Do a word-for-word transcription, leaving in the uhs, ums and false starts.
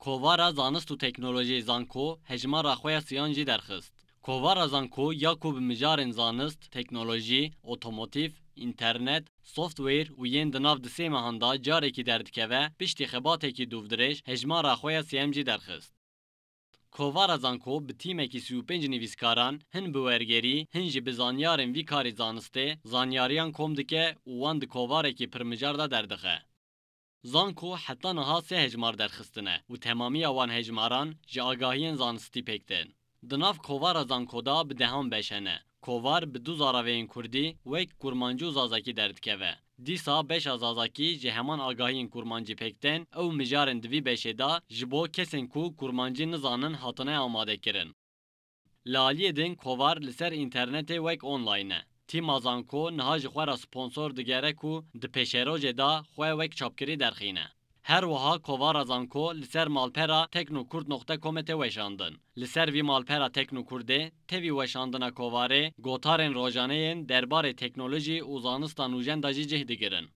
Kovara Zanist û Teknolojî Zanko hejmara xwe ya siyan jî derxist. Kovara Zanko ya ku bi mijarên zanist, teknolojî, otomotîf, înternet, software û yên di nav di sê mehan de carekî derdikeve, piştî xebatekî dûvdirêj hejmara xwe ya sêyem jî derxist. Kovara Zanko bi tîmekî sî û pênc nivîskaran, hin bi wergerî, hin jî bi zanyarên vî karî zanistê, zanyariyan kom dike û wan di kovarekî pirmijar de derdixe. Zanko heta niha sê hejmar derxistine û temamiya wan hejmaran ji agahiyên zanistî pêk tên. Di nav kovara Zanko de bi dehan beş hene. Kovar bi du zaraveyên kurdî wek kurmancî û zazakî derdikeve. Dîsa beşa zazakî ji heman agahiyên kurmancî pêk tên, ew mijarên di vî beşê de ji bo kesên ku kurmancî nizanin hatine amade kirin. Li aliyê din kovar li ser înternetê wek online e. Tîma Zanko niha ji xwe re sponsor digere ku di pêşerojê de xwe wek çapkirî derxîne. Her wiha kovara Zanko li ser malpera teknokurd noqte comê tê weşandin. Li ser vî malpera teknokurdê tevî weşandina kovarê, gotarên rojaneyên derbarê teknolojî û zanista nûjen de jî cih digirin.